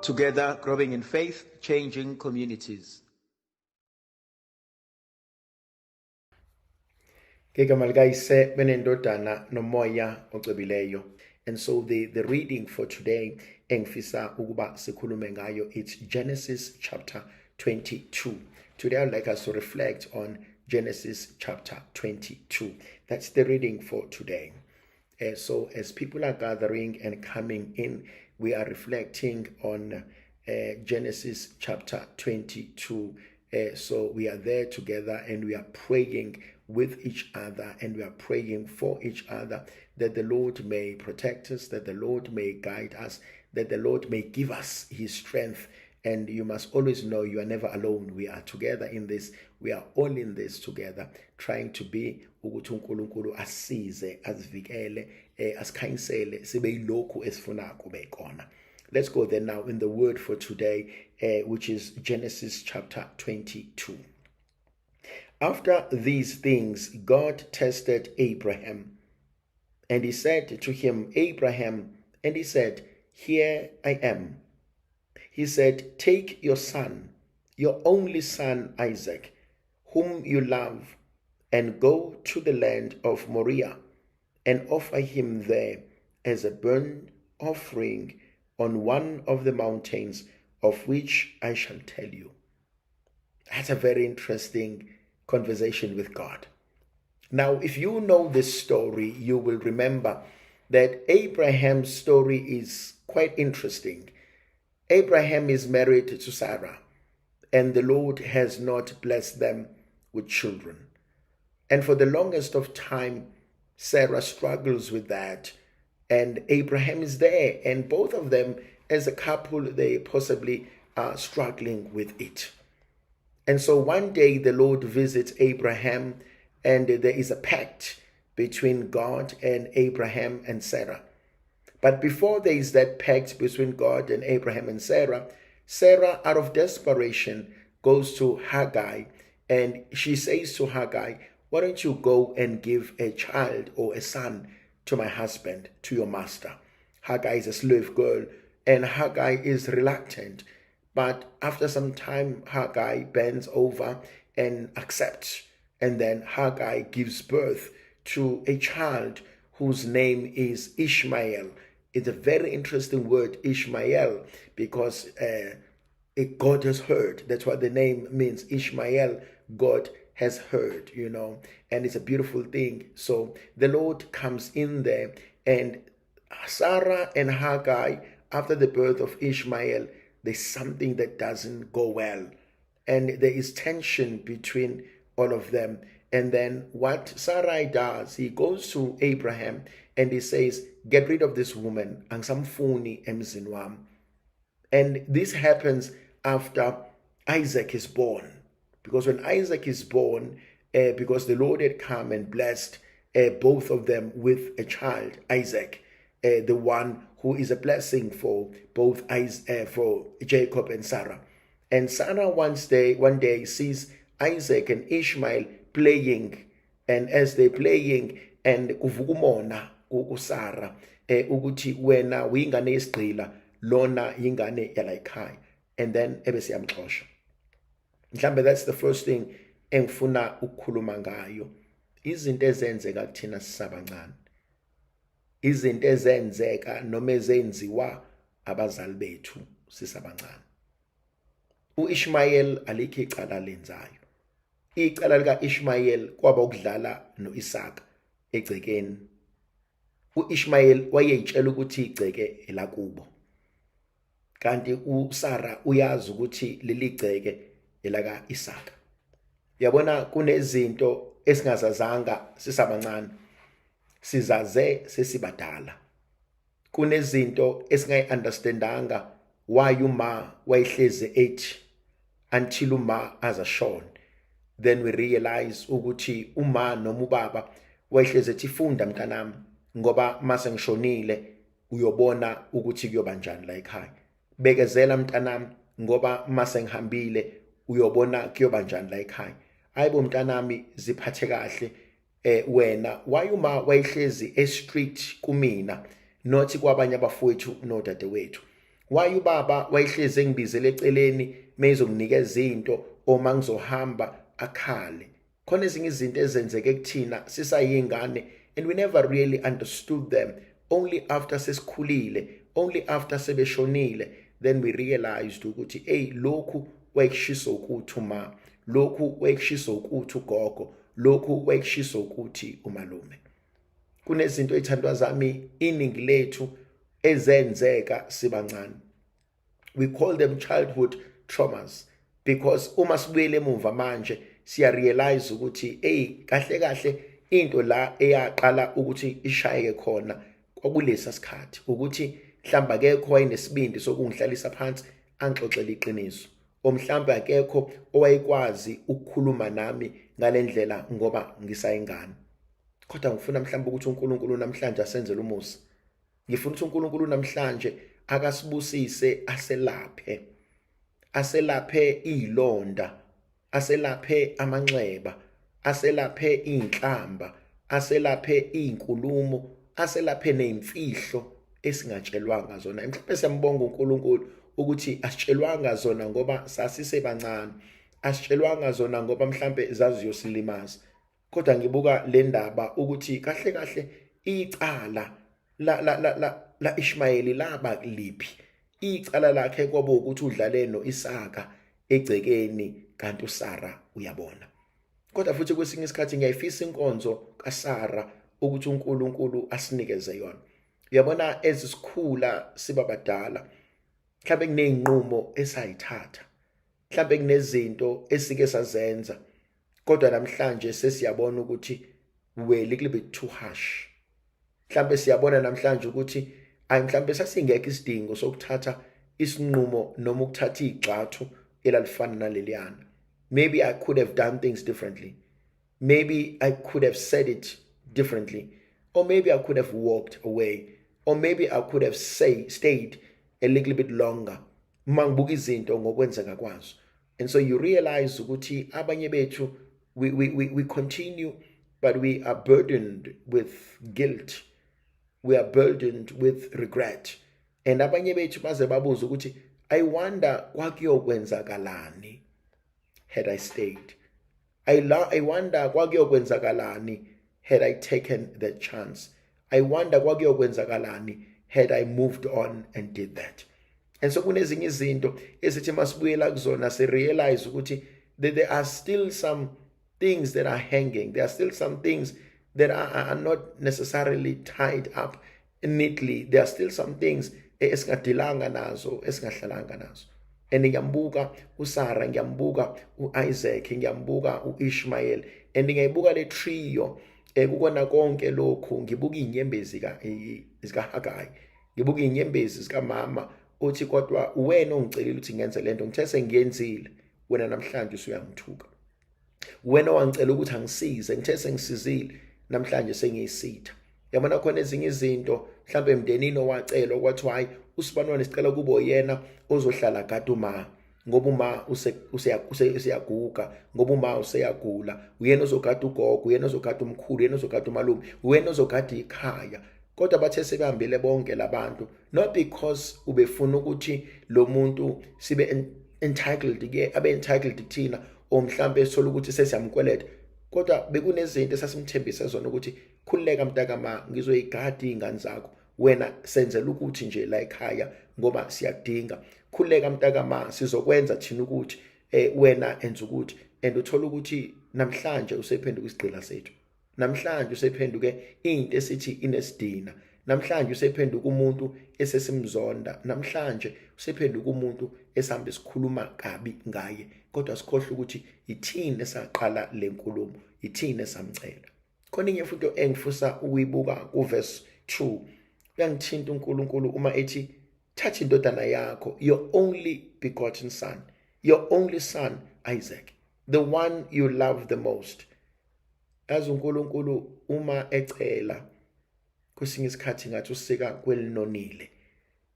Together, growing in faith, changing communities. Ngegama likaYise benendodana nomoya ocwebileyo. And so the reading for today engifisa ukuba sikhulume ngayo, it's Genesis chapter 22. Today I'd like us to reflect on Genesis chapter 22. That's the reading for today. So as people are gathering and coming in, we are reflecting on Genesis chapter 22. So we are there together and we are praying with each other and we are praying for each other that the Lord may protect us, that the Lord may guide us, that the Lord may give us his strength. And you must always know you are never alone. We are together in this. We are all in this together, trying to be ukuthi uNkulunkulu asize, asivikele, asikhanyisele sibe yilokhu esifuna kube kona. Let's go then now in the word for today, which is Genesis chapter 22. After these things, God tested Abraham, and he said to him, Abraham, and he said, Here I am. He said, Take your son, your only son Isaac, whom you love, and go to the land of Moriah and offer him there as a burnt offering on one of the mountains of which I shall tell you. That's a very interesting conversation with God. Now, if you know this story, you will remember that Abraham's story is quite interesting. Abraham is married to Sarah, and the Lord has not blessed them with children. And for the longest of time, Sarah struggles with that. And Abraham is there, and both of them, as a couple, they possibly are struggling with it. And so one day the Lord visits Abraham, and there is a pact between God and Abraham and Sarah. But before there is that pact between God and Abraham and Sarah, Sarah, out of desperation, goes to Haggai and she says to Haggai, Why don't you go and give a child or a son to my husband, to your master? Haggai is a slave girl, and Haggai is reluctant. But after some time, Haggai bends over and accepts. And then Haggai gives birth to a child whose name is Ishmael. It's a very interesting word, Ishmael, because God has heard. That's what the name means, Ishmael, God has heard, you know, and it's a beautiful thing. So the Lord comes in there, and Sarah and Haggai, after the birth of Ishmael, there's something that doesn't go well, and there is tension between all of them. And then what Sarai does, he goes to Abraham and he says, Get rid of this woman, angisamfuni emzini wami. And this happens after Isaac is born. Because when Isaac is born, because the Lord had come and blessed both of them with a child, Isaac, the one who is a blessing for both for Jacob and Sarah. And Sarah one day sees Isaac and Ishmael playing, and as they playing, and kuvuka umona kuSarah ukuthi wena uyingane yesigqila, lona yingane yala ekhaya, and then ebese yamxosha. Mhlambe that's the first thing engifuna ukukhuluma ngayo, izinto ezenzeka kuthina sisabancane, izinto ezenzeka noma ezenziwa abazali bethu sisabancane. uIshmael alikho icala lenzayo. Icala likaIshmael kwaba ukudlala noIsaka egcekeni. uIshmael wayeyitshela ukuthi igceke elakubo, kanti uSara uyazi ukuthi leli gceke elaka Isaka. Yabona, kunezinto esingazazanga sisabancane, sizaze sesibadala. Kunezinto esingayi-understandanga why uma wayehlezi ethi until uma azashona, then we realize ukuthi uma noma ubaba wayehlezi ethi, funda mntanami, ngoba mase ngishonile uyobona ukuthi kuyoba njani la ekhaya. Bekezela mntanami, ngoba mase ngihambile uyobona kuyoba njani la ekhaya. Hayibo mntanami, ziphathe kahle wena. Why uma wayehlezi e-strict kumina, not kwabanye abafowethu nodadewethu? Why ubaba wayehlezi engibizele eceleni mezonginikeza into uma ngizohamba akhale? Khona ezinye izinto ezenzeke kuthina sisayingane and we never really understood them. Only after sesikhulile, only after sebeshonile, then we realized ukuthi, hey, lokhu wayekushisa ukuthi uma lokhu wayekushisa ukuthi ugogo, lokhu wayekushisa ukuthi umalume. Kunezinto, ezithandwa zami, iningi lethu ezenzeka sibancane. We call them childhood traumas because uma sibuyele emuva manje siya realize ukuthi, hey, kahle kahle into la eyaqala ukuthi ishayeke khona kwakulesa sikhathi, ukuthi mhlamba akekho wayenesibindi sokungihlalisa phansi angixoxele iqiniso, omhlambe akekho owayekwazi ukukhuluma nami ngalendlela ngoba ngisayingane. Kodwa ngifuna mhlawumbe ukuthi uNkulunkulu namhlanje asenzele umusa. Ngifuna ukuthi uNkulunkulu namhlanje akasibusise, aselaphe, aselaphe izilonda, aselaphe amanxeba, aselaphe inhlamba, aselaphe izinkulumo, aselaphe nezimfihlo esingatshelwanga zona. Mhlawumbe siyambonga uNkulunkulu ukuthi asitshelwanga zona ngoba sasisebancane, asitshelwanga zona ngoba mhlambe zaziyosilimaza. Kodwa ngibuka le ndaba ukuthi kahle kahle icala la Ishmayeli laba liphi? Icala lakhe kwaba ukuthi udlale noIsaka egcekeni kanti uSara uyabona. Kodwa futhi kwesinye isikhathi ngiyayifisa inkonzo kaSara ukuthi uNkulunkulu asinikeze yona. Uyabona, ezisikhula siba badala, mhlawumbe kunezinqumo esayithatha, mhlawumbe kunezinto esike sazenza, kodwa namhlanje sesiyabona ukuthi we were a little bit too harsh. Mhlawumbe siyabona namhlanje ukuthi ayi, mhlawumbe sasingekho isidingo sokuthatha isinqumo noma ukuthatha igxathu elalifana naleliyana. Maybe I could have done things differently, maybe I could have said it differently, or maybe I could have walked away, or maybe I could have stayed a little bit longer, uma ngibuka izinto ngokwenzeka kwazo. And so you realize ukuthi abanye bethu, we continue, but we are burdened with guilt, we are burdened with regret, and abanye bethu baze babuza ukuthi, "I wonder kwakuyokwenzakalani had I stayed. I wonder kwakuyokwenzakalani had I taken that chance. I wonder kwakuyokwenzakalani had I moved on and did that." And so kunezinye izinto esithi masibuyela kuzona si realize ukuthi there are still some things that are hanging, there are still some things that are not necessarily tied up neatly, there are still some things esingadilanga nazo, esingahlalanga nazo. And ngiyambuka uSarah, ngiyambuka uIsaac, ngiyambuka uIshmael, and ngiyayibuka le trio. Kukona konke lokhu ngibuka izinyembezi ka zika Hagai, ngibuka izinyembezi zika mama uthi, "Kodwa wena ongicelile ukuthi ngenze lento, ngithe sengiyenzile, wena namhlanje usuyangithuka. Wena wangicela ukuthi angisize, ngithe sengisizile, namhlanje sengiyisitha." Yabona, khona ezinye izinto mhlawumbe emndenini owacelwa kwathiwa, "Hayi, usibanwane sicela kube yena ozohlala gada uma ngoba uma useyaguga, ngoba uma useyagula, uyena ozogada ugogo, uyena ozogada umkhulu, uyena ozogada umalume, uyena ozogada ikhaya." Kodwa bathe sebehambile bonke labantu, not because ubefuna ukuthi lo muntu sibe entitled ke, abe entitled kuthina, or mhlambe sithola ukuthi sesiyamkweleta, kodwa bekunezinto esasimthembise zona ukuthi, "Khululeka mntakama, ngizoyigada iy'ngane zakho, wena senzela ukuthi nje la ekhaya ngoba siyakudinga. Khululeka mntakama, sizokwenza thina ukuthi wena enza ukuthi." And uthola ukuthi namhlanje usephenduka isigqila sethu, namhlanje usephenduke into esithi inesidina, namhlanje usephenduka umuntu esesimzonda, namhlanje usephenduka umuntu esambe sikhuluma kabi ngaye. Kodwa sikhohle ukuthi ithini esaqala lenkulumo, ithini esamcela. Khona inye futhi engifisa ukuyibuka kuverse 2. Uyangithinta uNkulunkulu uma ethi, "Thatha indodana yakho, your only begotten son, your only son Isaac, the one you love the most." Yazi, uNkulunkulu uma ecela, kwesinye isikhathi ngathi usika kwelinonile.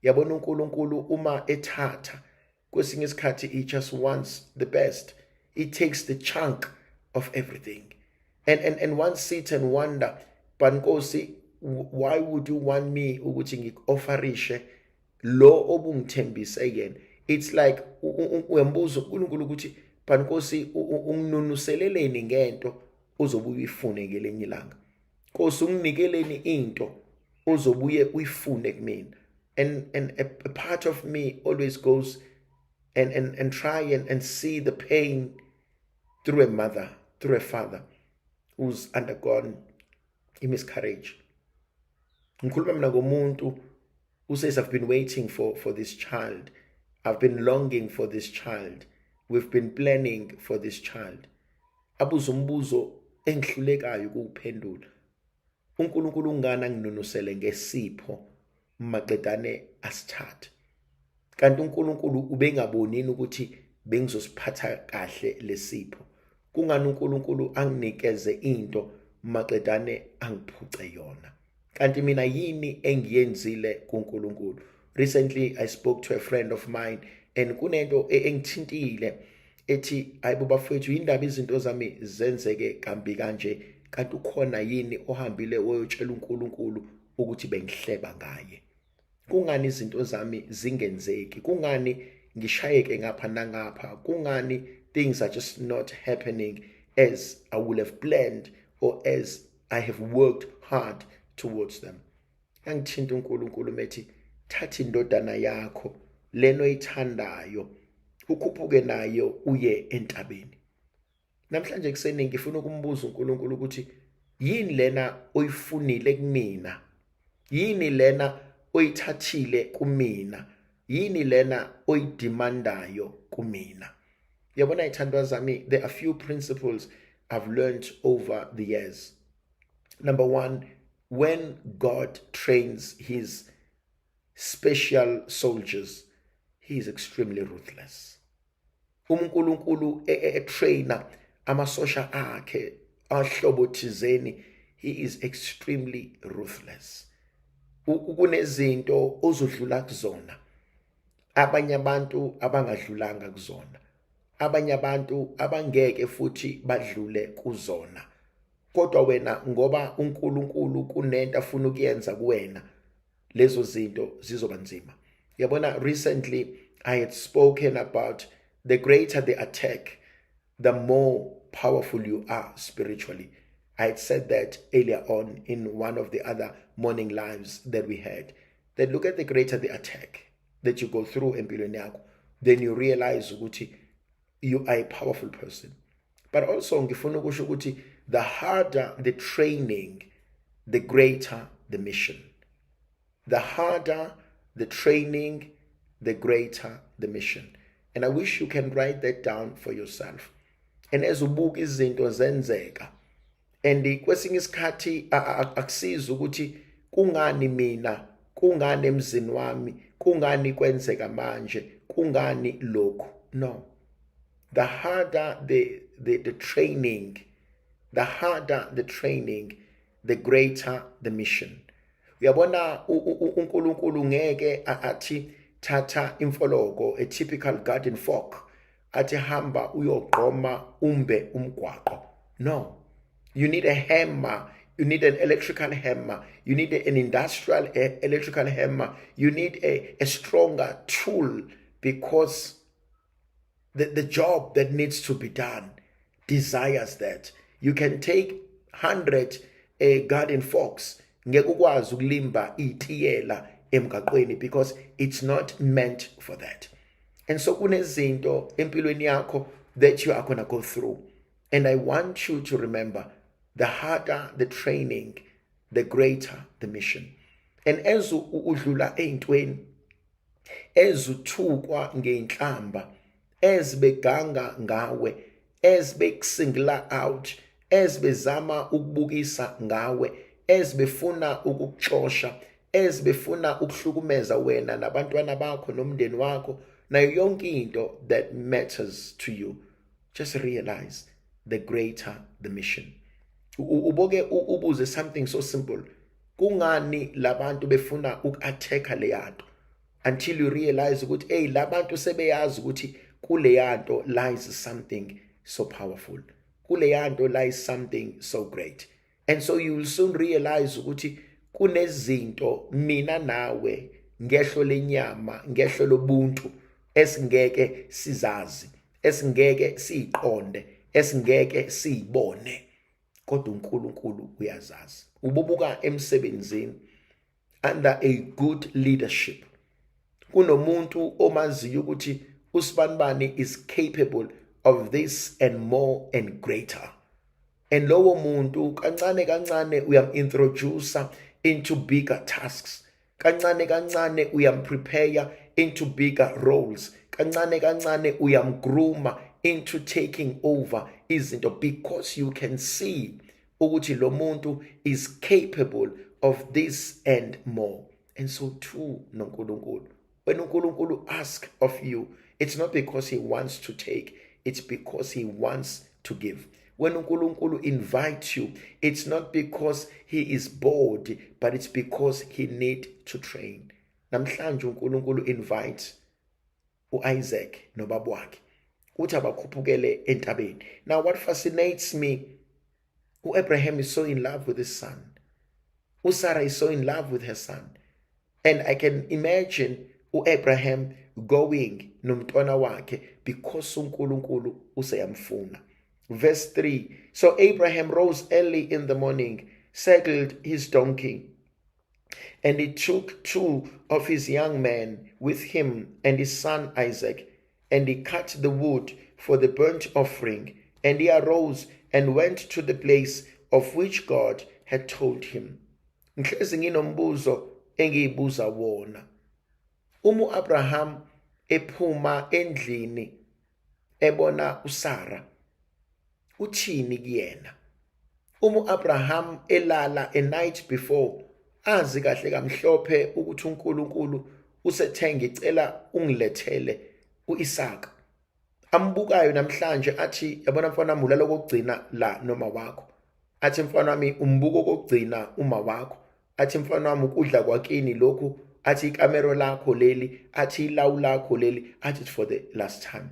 Yabona, uNkulunkulu uma ethatha, kwesinye isikhathi he just wants the best. He takes the chunk of everything. And one sit and wonder, "But Nkosi, why would you want me ukuthi ngikuofferishe?" Lo obungithembise yena, it's like uyambuza uNkulunkulu ukuthi, "But Nkosi, unginunuseleleni ngento ozobuye uyifune ngelinye ilanga? Nkosi, unginikeleni into ozobuye uyifune kumina?" And a part of me always goes and try and see the pain through a mother, through a father who's undergone a miscarriage. Ngikhuluma mina ngomuntu who says, "I've been waiting for this child. I've been longing for this child. We've been planning for this child." Abuza umbuzo engihlulekayo ukuwuphendula: uNkulunkulu ungana anginunusele ngesipho maqedane asithathe? Kanti uNkulunkulu ubengabonini ukuthi bengizosiphatha kahle lesipho? Kungani uNkulunkulu anginikeze into maqedane angiphuce yona? Kanti mina yini engiyenzile kuNkulunkulu? Recently I spoke to a friend of mine and kunento engithintile ethi, "Hayibo bafowethu, indaba izinto zami zenzeke kambi kanje? Kanti ukhona yini ohambile oyotshela uNkulunkulu ukuthi bengihleba ngaye? Kungani izinto zami zingenzeki? Kungani ngishayeke ngapha nangapha? Kungani things are just not happening as I would have planned or as I have worked hard towards them?" Angithinta uNkulunkulu methi, "Thatha indodana yakho leno oyithandayo, ukhuphuke nayo uye entabeni." Namhlanje kuseni ngifuna ukumbuza uNkulunkulu ukuthi yini lena oyifunile kumina? Yini lena oyithathile kumina? Yini lena oyidemandayo kumina? Yabona, ithandwa zami, there are few principles I've learned over the years. Number 1, when God trains his special soldiers, he is extremely ruthless. UNkulunkulu etrainer amasosha akhe ahlobo thizeni, he is extremely ruthless. Kunezinto ozodlula kuzona abanye abantu abangadlulanga kuzona, abanye abantu abangeke futhi badlule kuzona, kodwa wena, ngoba uNkulunkulu kunento afuna ukuyenza kuwena, lezo zinto zizoba nzima. Yabona, recently I had spoken about the greater the attack, the more powerful you are spiritually. I had said that earlier on in one of the other morning lives that we had, that look at the greater the attack that you go through empilweni yakho, then you realize ukuthi you are a powerful person. But also ngifuna ukusho ukuthi the harder the training, the greater the mission. The harder the training, the greater the mission. And I wish you can write that down for yourself. And as ubuka izinto zenzeka, and kwesinye isikhathi akusizi ukuthi kungani mina, kungani emzini wami, kungani kwenzeka manje, kungani lokhu. No, the harder the training, the harder the training, the greater the mission. Uyabona, uNkulunkulu ngeke athi thatha imfoloko, a typical garden fork, athi hamba uyogqoma umbe umgwaqo. No, you need a hammer. You need an electrical hammer. You need an industrial electrical hammer. You need a stronger tool because the job that needs to be done desires that. You can take 100 garden forks, ngeke ukwazi ukulimba itiyela emgaqweni because it's not meant for that. And so kunezinto empilweni yakho that you are going to go through, and I want you to remember, the harder the training, the greater the mission. And as udlula ey'ntweni, ezuthukwa ngey'nhlamba, ezibeganga ngawe, ezibekusingla out, ezibezama ukubukisa ngawe, ezibefuna ukukuxosha, ezibefuna ukuhlukumeza wena nabantwana bakho nomndeni wakho nayo yonke into that matters to you, just realize the greater the mission. Uboke ubuze something so simple: kungani labantu befuna uku-attacka leyanto? Until you realize ukuthi, hey, labantu sebeyazi ukuthi kuleyanto lies something so powerful, kuleyanto lies something so great. And so you will soon realize ukuthi kunezinto mina nawe Ngehlo lenyama, ngehlo lobuntu, esingeke sizazi, esingeke siyiqonde, esingeke siyibone, kodwa uNkulunkulu uyazazi. Ububuka emsebenzini under a good leadership, kunomuntu omaziyo ukuthi usibanibani is capable of this and more and greater, and lowo muntu kancane kancane uyam-introduce into bigger tasks, kancane kancane uyamprepare into bigger roles, kancane kancane uyamgrooma into taking over izinto, because you can see ukuthi lo muntu is capable of this and more. And so too noNkulunkulu. When uNkulunkulu ask of you, it's not because he wants to take, it's because he wants to give. When uNkulunkulu invites you, it's not because he is bored, but it's because he need to train. Namhlanje uNkulunkulu invites uIsaac nobaba wakhe uthi abakhuphukele entabeni. Now, what fascinates me, uAbraham is so in love with his son, uSarah is so in love with her son, and I can imagine uAbraham going nomntwana wakhe because uNkulunkulu useyamfuna. Verse 3: So Abraham rose early in the morning, saddled his donkey, and he took two of his young men with him and his son Isaac, and he cut the wood for the burnt offering. And he arose and went to the place of which God had told him. Ngihlezi nginombuzo engiyibuza wona. Uma uAbraham ephuma endlini ebona uSara, uthini kuyena? Uma uAbraham elala a night before, azi kahle kamhlophe ukuthi uNkulunkulu usethe, "Ngicela ungilethele uIsaka," ambukayo namhlanje athi, "Yabona mfana wami, ulala kokugcina la noma wakho." Athi, "Mfana wami, umbuko kokugcina uma wakho." Athi, "Mfana wami, ukudla kwakini lokhu." Athi, "Ikamero lakho leli." Athi, "Ilawu lakho leli." Athi, "It's for the last time."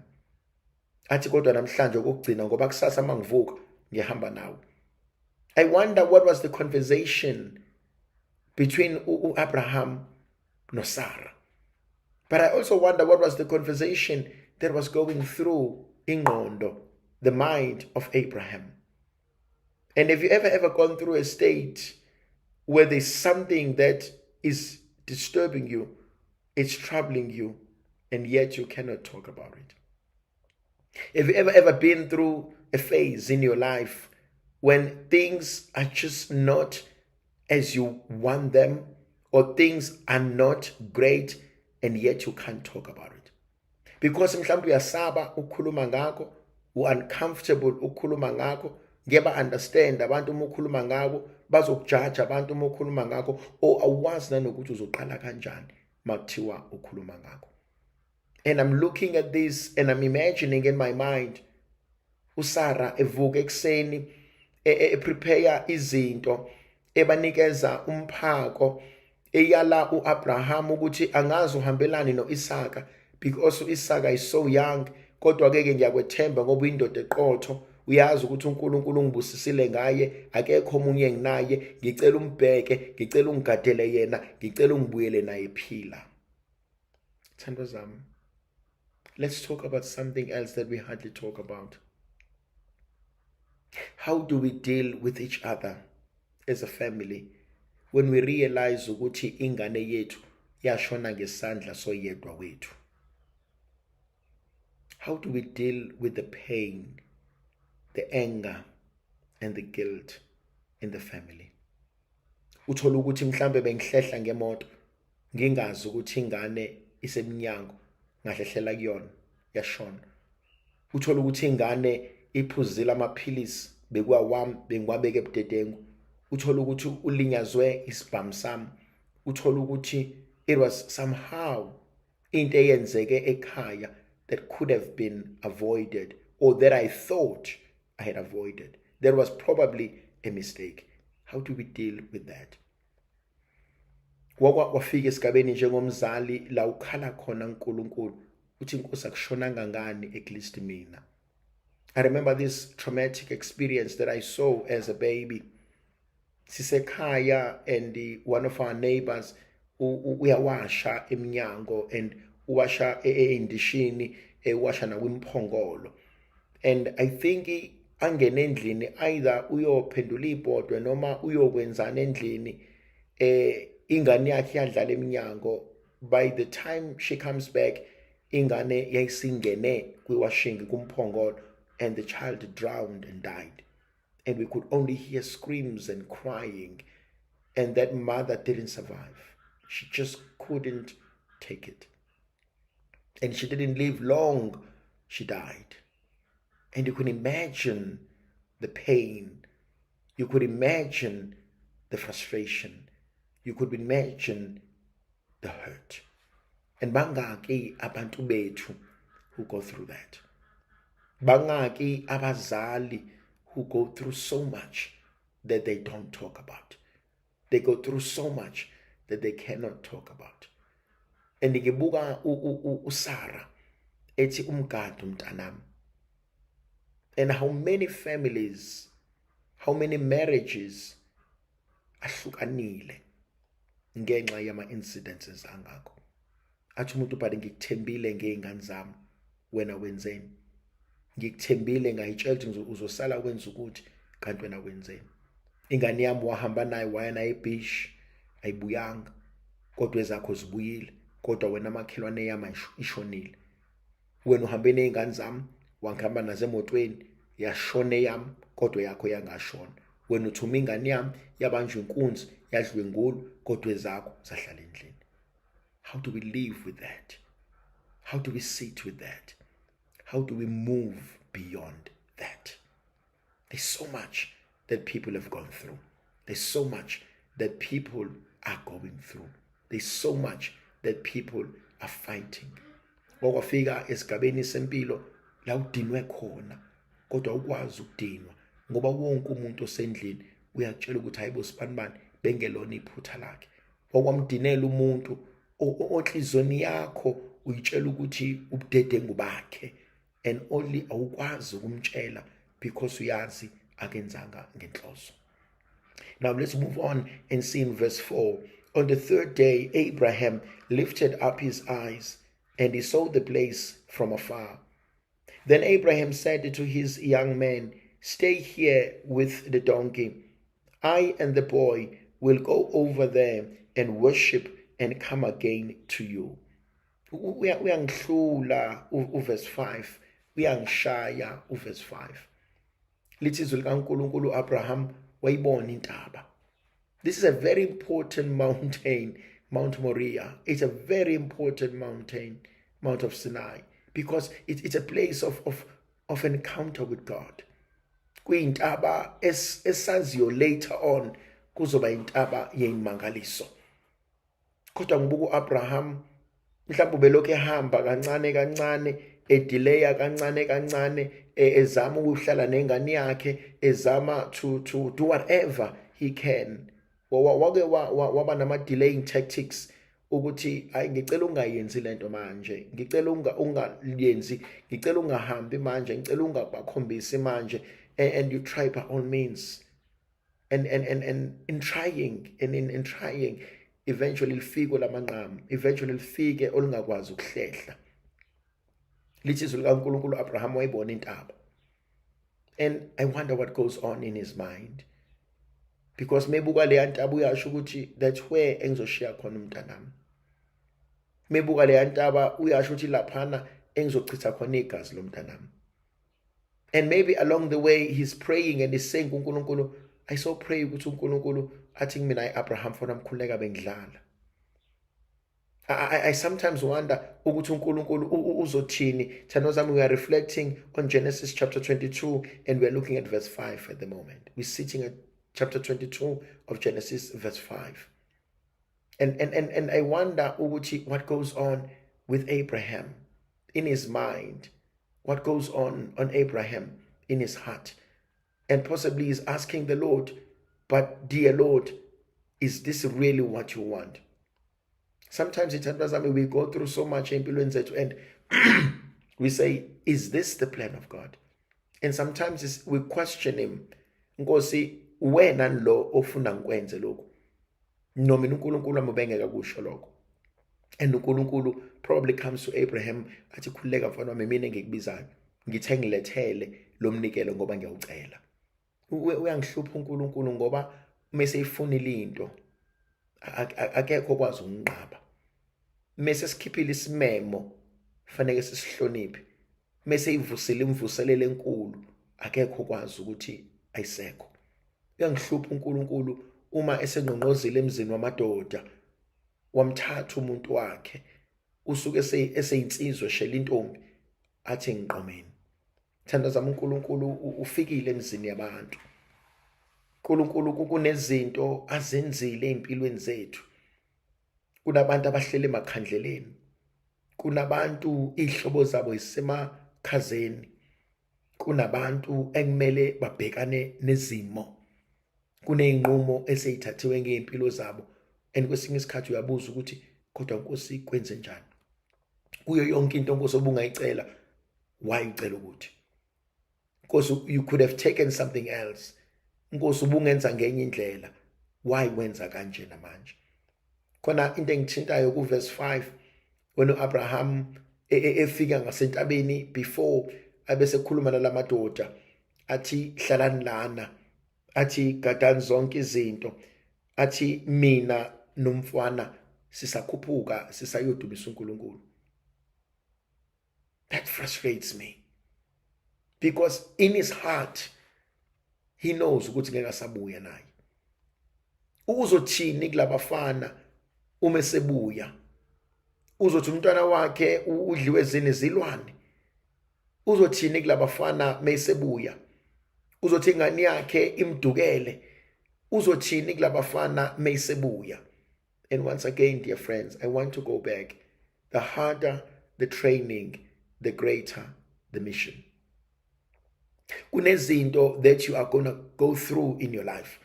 Athi, "Kodwa namhlanje okugcina, ngoba kusasa mangivuka ngihamba nawe." I wonder what was the conversation between uAbraham noSarah, but I also wonder what was the conversation that was going through ingqondo, the mind of Abraham. And have you ever gone through a state where there's something that is disturbing you, it's troubling you, and yet you cannot talk about it? Have you ever been through a phase in your life when things are just not as you want them, or things are not great, and yet you can't talk about it? Because mhlawumbe uyasaba ukukhuluma ngakho, u-uncomfortable ukukhuluma ngakho, ngeba understand abantu uma ukhuluma ngako bazokujaja abantu uma ukhuluma ngakho, or awazi nanokuthi uzoqala kanjani makuthiwa ukhuluma ngakho. And I'm looking at this and I'm imagining in my mind uSarah evuka ekuseni, eprepare izinto, ebanikeza umphako, eyala uAbraham ukuthi angazi uhambelani noIsaka because uIsaka is so young, kodwa ke ngiyakwethemba ngoba uyindoda eqotho, uyazi ukuthi uNkulunkulu ungibusisile ngaye, akekho omunye enginaye, ngicela umbheke, ngicela ungigadele yena, ngicela ungibuyele naye phila. Thando zami, let's talk about something else that we hardly talk about. How do we deal with each other as a family when we realize ukuthi ingane yethu yashona ngesandla soyedwa wethu? How do we deal with the pain, the anger and the guilt in the family? Uthola ukuthi mhlambe bengihlehla ngemoto, ngingazi ukuthi ingane isemnyango, ngahlehlela kuyona, yashona. Uthola ukuthi ingane iphuzile amaphilisi bekuwawami, bengiwabeke ebudedengu. Uthola ukuthi ulinyazwe isibhamu sami. Uthola ukuthi it was somehow into eyenzeke ekhaya that could have been avoided, or that I thought I had avoided. There was probably a mistake. How do we deal with that? Wafika esigabeni njengomzali la ukhala khona uNkulunkulu, uthi, "Inkosi, akushonanga ngani at least mina?" I remember this traumatic experience that I saw as a baby. Sisekhaya and one of our neighbors Uyawasha eminyango and uwasha eyindishini, ewasha nakwimphongolo, and I think angene endlini, either uyophendula ibhodwe noma uyokwenzana endlini, ingane yakhe yadlala eminyango. By the time she comes back, ingane yayisingene kwiwashing, kumphongolo, and the child drowned and died, and we could only hear screams and crying, and that mother didn't survive. She just couldn't take it, and she didn't live long. She died. And you can imagine the pain, you could imagine the frustration, you could imagine the hurt. And bangaki abantu bethu who go through that? Bangaki abazali who go through so much that they don't talk about? They go through so much that they cannot talk about. And ngibuka uSarah ethi, "Umgadi umntanami." And how many families, how many marriages ahlukanile ngenxa yama incidences angakho? Athi umuntu, "But ngikuthembile ngey'ngane zami, wena wenzeni? Ngikuthembile, ngayitshela ukuthi uzosala wenza ukuthi, kanti wena wenzeni? Ingane yami wahamba nayo, waya nayo ebeach, ayibuyanga, kodwa ezakho zibuyile. Kodwa wena, amakhelwane yami ishonile. Wena uhambe ney'ngane zami, wangihamba nazo emotweni, yashona eyami, kodwa yakho yangashona. Wena uthuma ingane yami, yabanjwa inkunzi, yadlwengulwa, kodwa ezakho zahlala endlini." How do we live with that? How do we sit with that? How do we move beyond that? There's so much that people have gone through. There's so much that people are going through. There's so much that people are fighting. Wakwafika esigabeni sempilo la udinwe khona, kodwa ukwazi ukudinwa, ngoba wonke umuntu osendlini uyakutshela ukuthi, "Hayibo, sibanibani, bengelona iphutha lakhe." Wakwamdinela umuntu onhlizweni yakho uyitshela ukuthi ubudedengu bakhe, and only awukwazi ukumtshela because uyazi akenzanga ngenhloso. Now let's move on and see in verse 4. On the third day, Abraham lifted up his eyes and he saw the place from afar. Then Abraham said to his young men, "Stay here with the donkey. I and the boy will go over there and worship and come again to you." Uyangihlula uverse 5, uyangishaya uverse 5. Lithi izwi likaNkulunkulu, Abraham wayibona intaba. This is a very important mountain, Mount Moriah. It's a very important mountain, Mount of Sinai, because it's a place of encounter with God. Kuyintaba esaziyo later on kuzoba intaba yeyimangaliso. Kodwa ngibuka uAbraham, mhlawumbe ubelokhu ehamba kancane kancane, edelaya kancane kancane, ezama ukuhlala nengane yakhe, ezama to do whatever he can. Wake waba nama delaying tactics ukuthi, "Hayi, ngicela ungayenzi lento manje, ngicela ungayenzi, ngicela ungahambi manje, ngicela ungabakhombisi manje." And you try by all means, and in trying and in trying, eventually lifike lamanqamu, eventually lifike olungakwazi ukuhlehla. Lithi izwi likaNkulunkulu, Abraham wayibona intaba. And I wonder what goes on in his mind, because mebuka leya ntaba uyasho ukuthi, "That's where engizoshiya khona umntanami." Mebuka leya ntaba uyasho ukuthi, "Laphana engizochitha khona igazi lomntanami." And maybe along the way he's praying and he's saying kuNkulunkulu, I so pray ukuthi uNkulunkulu athi kumina, "Abraham, fona mkhuleka, bengidlala." I sometimes wonder ukuthi uNkulunkulu uzothini. Thando zami, we are reflecting on Genesis chapter 22 and we are looking at verse 5 at the moment. We're sitting at chapter 22 of Genesis, verse 5. And I wonder ukuthi what goes on with Abraham in his mind, what goes on Abraham in his heart. And possibly he's asking the Lord, "But dear Lord, is this really what you want?" Sometimes zithandwa, we go through so much empilweni zethu and we say, "Is this the plan of God?" And sometimes we question him. "Nkosi, wena lo ofuna ngikwenze lokhu. No, mina uNkulunkulu wami ubengeke kusho lokho. And uNkulunkulu probably comes to Abraham athi, khululeka mfana wami, mina engikubizayo, ngithe ngilethele lo mnikelo ngoba ngiyawucela. Uyangihlupha uNkulunkulu ngoba mese ifunile into akekho okwazi ukunqaba. Mese sikhiphile isimemo, fanele sisihloniphe. Mese ivusile imvuselelo enkulu, akekho okwazi ukuthi ayisekho. Uyangihlupha uNkulunkulu uma esengqongqozile emzini wamadoda, wamthatha umuntu wakhe, usuke eseyinsizwa eshela intombi, athi ngiqomeni. Thandaza uNkulunkulu ufikile emzini yabantu. uNkulunkulu kunezinto azenzile ezimpilweni zethu. Kunabantu abahlele emakhandleleni, kunabantu izihlobo zabo zisemakhazeni, kunabantu ekumele babhekane nezimo, kunezinqumo eseyithathiwe ngey'mpilo zabo. And kwesinye isikhathi uyabuza ukuthi, kodwa Nkosi, kwenze njani? Kuyo yonke into, Nkosi, obungayicela, why ucela ukuthi, Nkosi, you could have taken something else. Nkosi, ubungenza ngenye indlela, why wenza kanje namanje? Khona into engithintayo ku verse 5, when uAbraham efika ngasentabeni before abese khuluma nalamadoda, athi hlalani lana, athi gadani zonke izinto, athi mina nomfana sisakhuphuka sisayodumisa uNkulunkulu. That frustrates me because in his heart he knows ukuthi ngeke asabuya naye. Uzothini kulabafana uma esebuya? Uzothi umntwana wakhe udliwe zini zilwane? Uzothini kulabafana mesebuya? Uzothi ingane yakhe imdukele? Uzothini kulabafana mesebuya? And once again, dear friends, I want to go back. The harder the training, the greater the mission. Kunezinto that you are going to go through in your life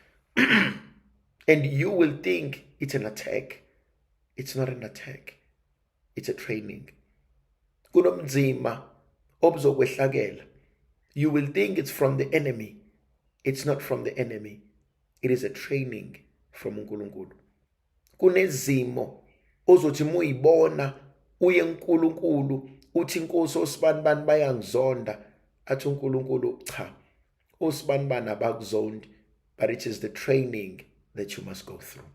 and you will think it's an attack. It's not an attack, it's a training. Kunomzima obuzokwehlakela, you will think it's from the enemy. It's not from the enemy, it is a training from uNkulunkulu. Kunezimo ozothi muyibona uye uNkulunkulu uthi, Inkosi, osibani bani bayangizonda. Athi uNkulunkulu, cha, osibani bani abakuzondi, but it is the training that you must go through.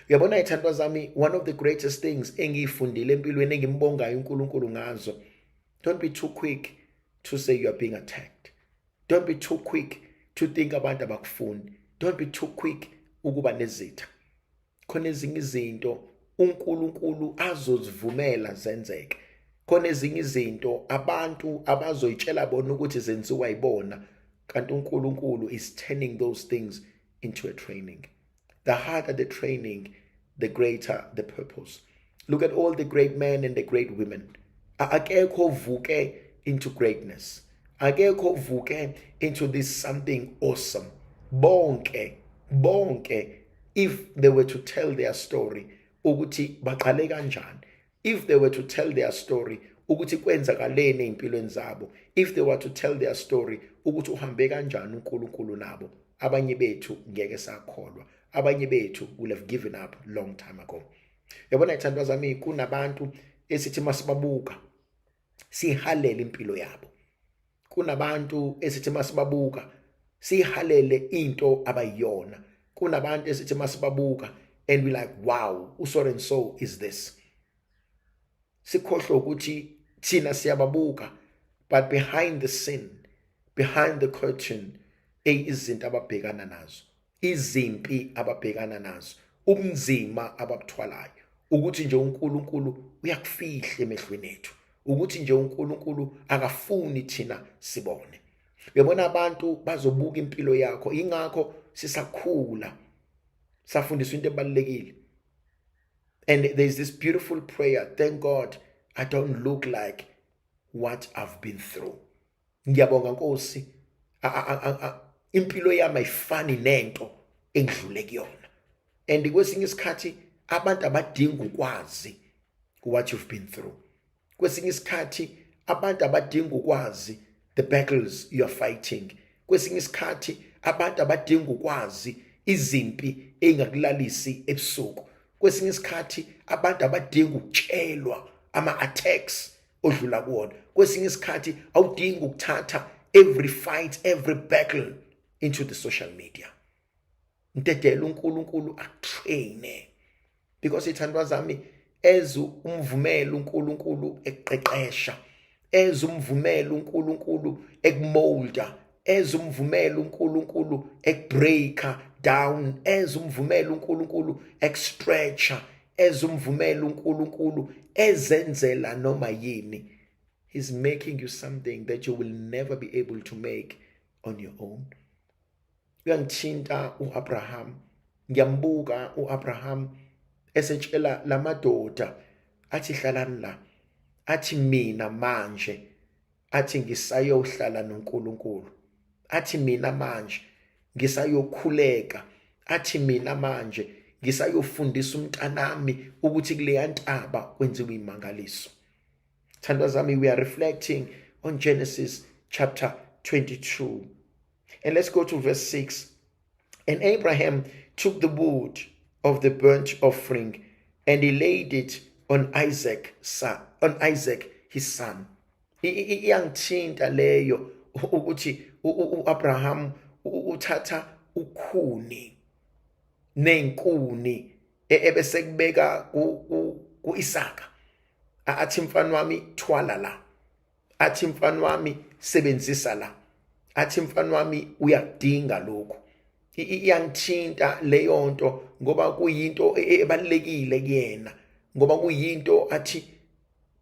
Uyabona, ithandwa zami, one of the greatest things engiyifundile empilweni engimbongayo uNkulunkulu ngazo, don't be too quick to say you are being attacked. Don't be too quick to think abantu abakufuni. Don't be too quick ukuba nezitha. Khona ezinye izinto uNkulunkulu azozivumela zenzeke. Khona ezinye izinto abantu abazoyitshela bona ukuthi zenziwa yibona, kanti uNkulunkulu is turning those things into a training. The harder the training, the greater the purpose. Look at all the great men and the great women. Akekho ovuke into greatness, akekho ovuke into this something awesome. Bonke bonke, if they were to tell their story ukuthi baqale kanjani, if they were to tell their story ukuthi kwenzakaleni ezimpilweni zabo, if they were to tell their story ukuthi uhambe kanjani uNkulunkulu nabo, abanye bethu ngeke sakholwa. Abanye bethu will have given up long time ago. Yabona, ithandwa zami, kunabantu esithi masibabuka sihalele impilo yabo. Kunabantu esithi masibabuka sihalele into abayiyona. Kunabantu esithi masibabuka and we like, wow, uso and so is this. Sikhohlwe ukuthi thina siyababuka, but behind the scene, behind the curtain, izinto ababhekana nazo, izimpi ababhekana nazo, ubunzima ababuthwalayo, ukuthi nje uNkulunkulu uyakufihla emehlweni ethu, ukuthi nje uNkulunkulu akafuni thina sibone. Uyabona, abantu bazobuka impilo yakho. Ingakho sisakhula safundiswa into ebalulekile, and there's this beautiful prayer: "Thank God I don't look like what I've been through." Ngiyabonga Nkosi, impilo yami ayifani nento engidlule kuyona. And kwesinye isikhathi abantu abadinga ukwazi what you've been through. Kwesinye isikhathi abantu abadinga ukwazi the battles you are fighting. Kwesinye isikhathi abantu abadinga ukwazi izimpi. engakulalisi ebusuku. Kwesinye isikhathi abantu abadingi ukutshelwa ama-attacks odlula kuwona. Kwesinye isikhathi awudingi ukuthatha every fight, every battle into the social media. Mdedele uNkulunkulu akutraine, because ithandwa zami, eze umvumela uNkulunkulu ekuqeqesha, eze umvumela uNkulunkulu ekumolda, eze umvumela uNkulunkulu ekubreaker down, eze umvumela uNkulunkulu ekustretcher, eze umvumela uNkulunkulu ezenzela noma yini. He's making you something that you will never be able to make on your own. Uyangithinta uAbraham, ngiyambuka uAbraham esetshela lamadoda, athi, "Hlalani la," athi, "Mina manje," athi, "ngisayohlala noNkulunkulu," athi, "Mina manje ngisayokhuleka," athi, "Mina manje ngisayofundisa umntanami ukuthi kuleya ntaba kwenziwa imangaliso." Thandwa zami, we are reflecting on Genesis chapter 22, and let's go to verse 6. "And Abraham took the wood of the burnt offering and he laid it on Isaac son, on Isaac his son." Iyangithinta leyo ukuthi uAbraham uthatha ukhuni nezinkuni ebese kubeka kuIsaka, athi, "Mfana wami, thwala la," athi, "Mfana wami, sebenzisa la," athi, "Mfana wami, uyadinga lokhu." Iyangithinta leyo nto ngoba kuyinto ebalekile kuyena, ngoba kuyinto athi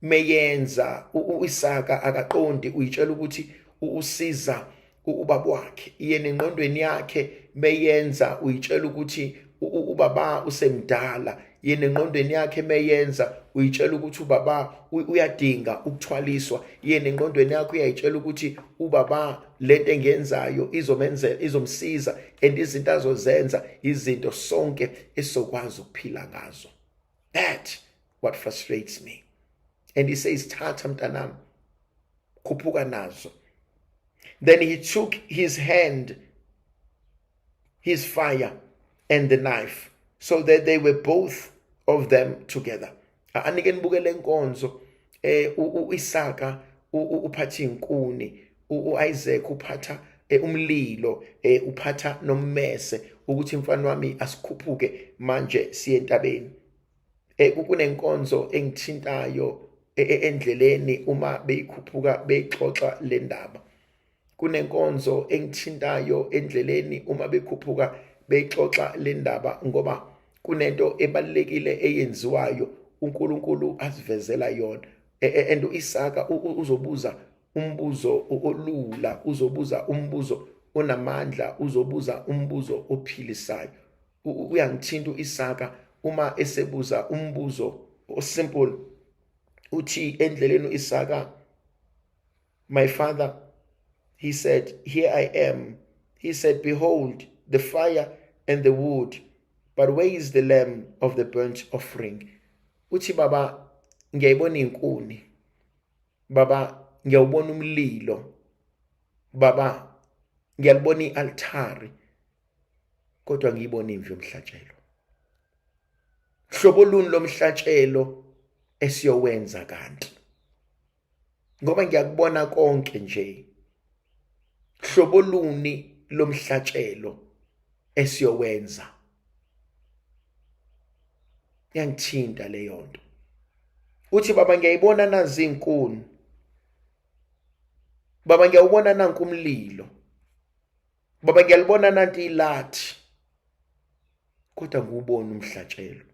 meyenza uIsaka akaqondi, uyitshela ukuthi usiza ubaba wakhe. Yena engqondweni yakhe meyenza uyitshela ukuthi ubaba usemdala. Yena engqondweni yakhe meyenza uyitshela ukuthi ubaba uyadinga ukuthwaliswa. Yena engqondweni yakhe uyayitshela ukuthi ubaba lento engenzayo izomenzela, izomsiza, and izinto azozenza izinto sonke esizokwazi ukuphila ngazo. That what frustrates me. And he says, "Thatha mntanami, khuphuka nazo." "Then he took his hand his fire and the knife, so that they were both of them together." Anike nibuke lenkonzo, uIsaka uphatha inkuni, uIsaac uphatha umlilo, uphatha nommese, ukuthi, "Mfana wami, asikhuphuke manje siye entabeni." Kunenkonzo engithintayo endleleni uma beyikhuphuka beyixoxa le ndaba. Kunenkonzo engithintayo endleleni uma bekhuphuka beyixoxa le ndaba, ngoba kunento ebalekile eyenziwayo uNkulunkulu asivezela yona. And uIsaka uzobuza umbuzo olula, uzobuza umbuzo onamandla, uzobuza umbuzo ophilisayo. Uyangithinta uIsaka uma esebuza umbuzo osimple. Uthi endleleni uIsaka, "My father." He said, "Here I am." He said, "Behold the fire and the wood, but where is the lamb of the burnt offering?" Uthi, "Baba, ngiyayibona inkuni. Baba, ngiyawubona umlilo. Baba, ngiyalibona ialtari, kodwa ngiyibona imvu yomhlatshelo. Hlobo luni lomhlatshelo esiyowenza kanti? Ngoba ngiyakubona konke nje. Hlobo luni lomhlatshelo esiyowenza?" Yangithinta leyo nto. Uthi, "Baba, ngiyayibona nazi inkuni. Baba, ngiyawubona nanku umlilo. Baba, ngiyalibona nanti ilathi, kodwa ngiwubona umhlatshelo."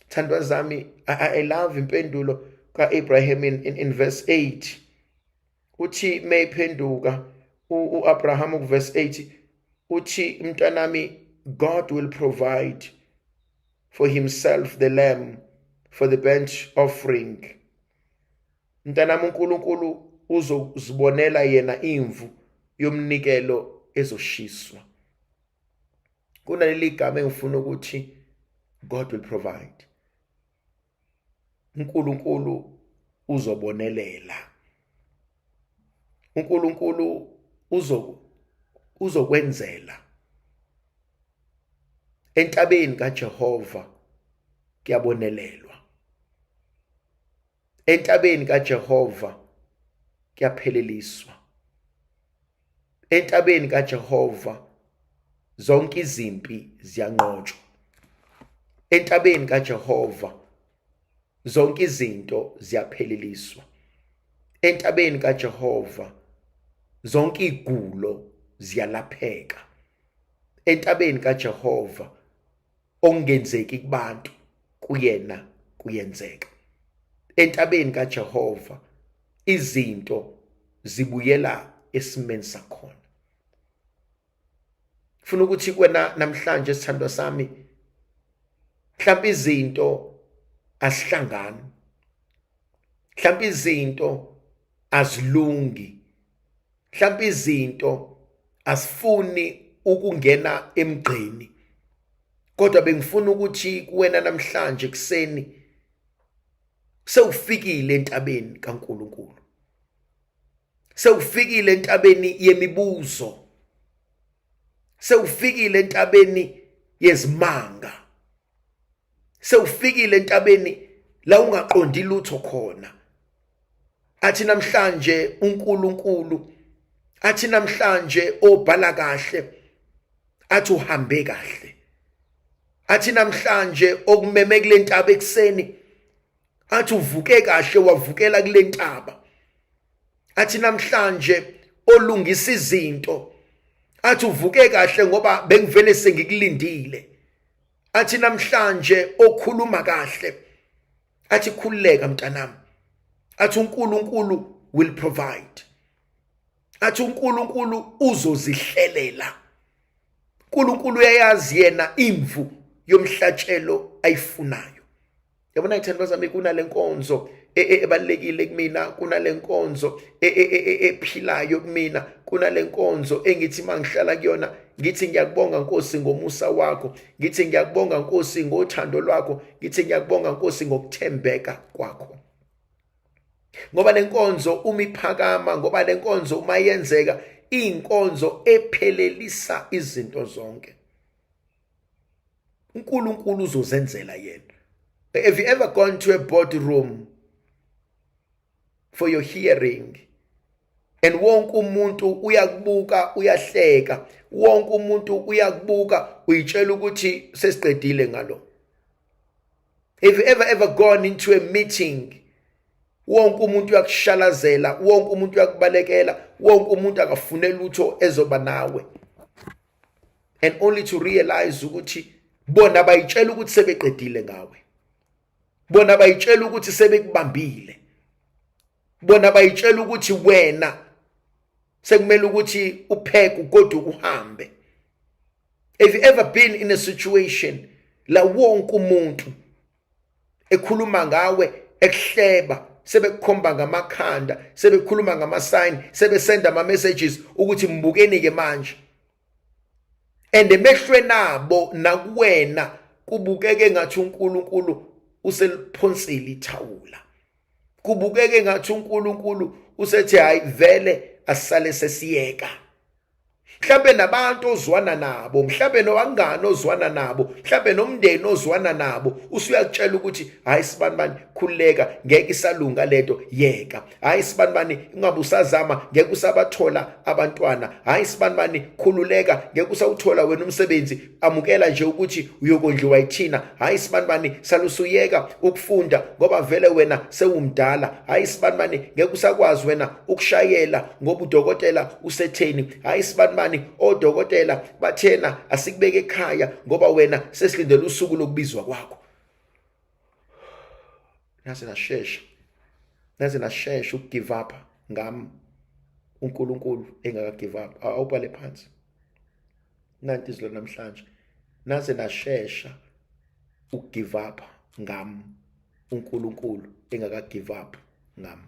Thandwa zami, I love impendulo kaAbraham in verse 8. Uthi mayiphenduka uAbraham ku verse 8, uthi, "Mntanami, God will provide for himself the lamb for the burnt offering. Mntanami, uNkulunkulu uzozibonela yena imvu yomnikelo ezoshiswa." Kunaleli gama engifuna ukuthi God will provide. uNkulunkulu uzobonelela. uNkulunkulu uzokwenzela. Entabeni kaJehova kuyabonelelwa. Entabeni kaJehova kuyapheleliswa. Entabeni kaJehova zonke izimpi ziyanqotshwa. Entabeni kaJehova zonke izinto ziyapheleliswa. Entabeni kaJehova zonke igulo ziyalapheka. Entabeni kaJehova okungenzeki kubantu kuyena kuyenzeka. Entabeni kaJehova izinto zibuyela esimeni sakhona. Funa ukuthi kuwena namhlanje sithandwa sami mhlawumbe izinto asihlangani. Mhlawumbe izinto azilungi. Mhlawumbe izinto asifuni ukungena emgqeni. Kodwa bengifuna ukuthi kuwena namhlanje kuseni sewufikile entabeni kaNkuluNkulu. Sewufikile entabeni yemibuzo. Sewufikile entabeni yezimanga. Sewufikile entabeni la ungaqondi lutho khona. Athi namhlanje uNkulunkulu, athi namhlanje obhala kahle, athi uhambe kahle. Athi namhlanje okumeme kule ntaba ekuseni, athi uvuke kahle wavukela kule ntaba. Athi namhlanje olungisa izinto, athi uvuke kahle ngoba bengivele sengikulindile. Athi namhlanje okhuluma kahle, athi khululeka mntanami, athi uNkulunkulu will provide, athi uNkulunkulu uzozihlelela. uNkulunkulu uyayazi yena imvu yomhlatshelo ayifunayo. Yabona ithandwa zami, kunale nkonzo ebalulekile kumina, kunale nkonzo ephilayo kumina, kunale nkonzo engithi mangihlala kuyona ngithi ngiyakubonga Nkosi ngomusa wakho, ngithi ngiyakubonga Nkosi ngothando lwakho, ngithi ngiyakubonga Nkosi ngokuthembeka kwakho. Ngoba lenkonzo uma iphakama, ngoba lenkonzo uma yenzeka, inkonzo ephelelisa izinto zonke. uNkulunkulu uzozenzela yena. Have you ever gone to a boardroom for your hearing? And wonke umuntu uyakubuka uyahleka, wonke umuntu uyakubuka uyitshela ukuthi sesiqedile ngalo. Have you ever gone into a meeting? Wonke umuntu uyakushalazela, wonke umuntu uyakubalekela, wonke umuntu akafune lutho ezoba nawe. And only to realize ukuthi bona bayitshela ukuthi sebeqedile ngawe. Bona bayitshela ukuthi sebekubambile. Bona bayitshela ukuthi wena sekumele ukuthi upheke ugoduke uhambe. Have you ever been in a situation la wonke umuntu ekhuluma ngawe ekuhleba, sebekukhomba ngamakhanda, sebekhuluma ngama-sign, sebesenda ama-messages ukuthi mbukeni ke manje? And emehlweni abo nakuwena kubukeke ngathi uNkulunkulu useliphonsile ithawula. Kubukeke ngathi uNkulunkulu usethi hayi vele asale sesiyeka. Mhlambe nabantu ozwana nabo, mhlambe nowangani ozwana nabo, mhlambe nomndeni ozwana nabo, usuyakutshela ukuthi hayi sibanibani khululeka, ngeke isalunga lento, yeka. Hayi sibanibani ungabe usazama, ngeke usabathola abantwana. Hayi sibanibani khululeka, ngeke usawuthola wena umsebenzi, amukela nje ukuthi uyokondliwa yithina. Hayi sibanibani salusuyeka ukufunda ngoba vele wena sewumdala. Hayi sibanibani ngeke usakwazi wena ukushayela ngoba udokotela usetheni. Hayi sibanibani odokotela bathena asikubeke ekhaya ngoba wena sesilindele usuku lokubizwa kwakho. Naze nashesha, naze nashesha ukugive up ngami, uNkulunkulu engaka give up. Awubhale phansi nanti izwi namhlanje. Naze nashesha ukugive up ngami, uNkulunkulu engaka give up ngami.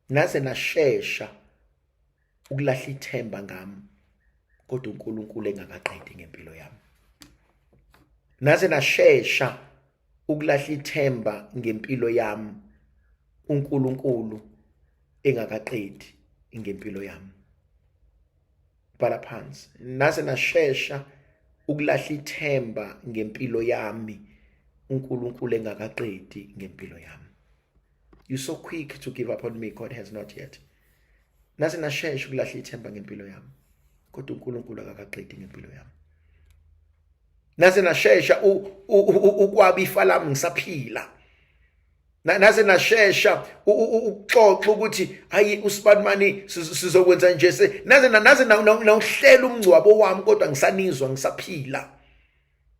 Naze nashesha ukulahla ithemba ngami, kodwa uNkulunkulu engakaqedi ngempilo yami. Naze nashesha ukulahla ithemba ngempilo yami, uNkulunkulu engakaqedi ngempilo yami. Bhala phansi. Naze nashesha ukulahla ithemba ngempilo yami uNkulunkulu engakaqedi ngempilo yami. You so quick to give up on me, God has not yet. Nase nashesha ukulahla ithemba ngempilo yami, kodwa uNkulunkulu akakaqedi ngempilo yami. Nase nashesha ukwaba ifa lami ngisaphila. Nase nashesha ukuxoxa ukuthi hayi usibanimani sizokwenza nje, naze nawuhlela umngcwabo wami kodwa ngisanizwa ngisaphila.